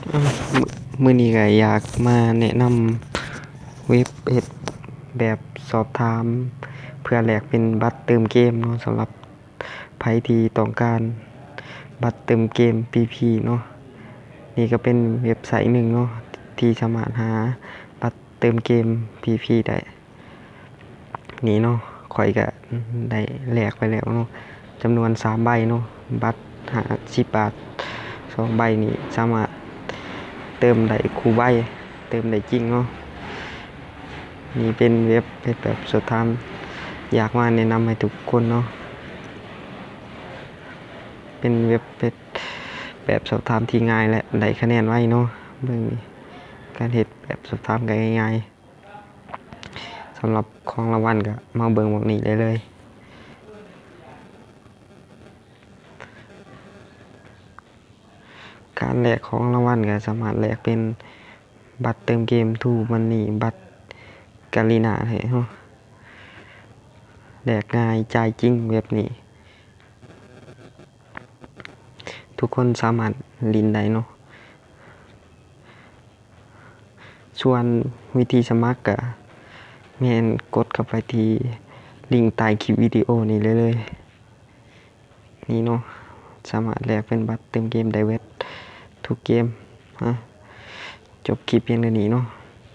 ມື້ນີ້ກໍຢາກມາແນະນຳເວັບເຮັດແບບສອບຖາມ ເພື່ອແລກເປັນບັດເຕີມເກມເນາະ ສຳລັບໃຜທີ່ຕ້ອງການບັດເຕີມເກມ PVP ເນາະ. ນີ້ກໍເປັນເວັບໄຊໜຶ່ງເນາະ ທີ່ສາມາດຫາບັດເຕີມເກມ PVP ໄດ້. ນີ້ເນາະ ຂ້ອຍກະໄດ້ແລກໄປແລ້ວເນາະ ຈຳນວນສາມໃບເນາະ ບັດຫ້າສິບບາດ ສອງໃບນີ້ສາມາດເຕີມໄດ້ຄູ່ໃບ ເຕີມໄດ້ຈິງເນາະ. ນີ້ເປັນເວັບເຮັດແບບສອບຖາມ ຢາກມາແນະນຳໃຫ້ທຸກຄົນເນາະ ເປັນເວັບເຮັດແບບສອບຖາມທີ່ງ່າຍ ແລະ ໄດ້ຄະແນນໄວເນາະ. ເບິ່ງນີ້ ການເຮັດແບບສອບຖາມກໍງ່າຍໆ. ສຳລັບຂອງລາງວັນກໍມາເບິ່ງໝ່ອງນີ້ໄດ້ເລີຍ. ການແລກຂອງລາງວັນກໍສາມາດແລກເປັນບັດເຕີມເກມ True Money ບັດ Garena ໃຫ້ເຮົາ ແລກງ່າຍ ຈ່າຍຈິງແບບນີ້. ທຸກຄົນສາມາດຫຼິ້ນໄດ້ເນາະ. ສ່ວນວິທີສະໝັກກະແມ່ນກົດເຂົ້າໄປທີ່ລິງໃຕ້ຄລິບວິດີໂອນີ້ເລີຍ. ນີ້ເນາະ ສາມາດແລກເປັນບັດເຕີມເກມໄດ້ເບິດທຸກເກມ. ອາ ຈົບຄລິບພຽງເທົ່ານີ້ເນາະ.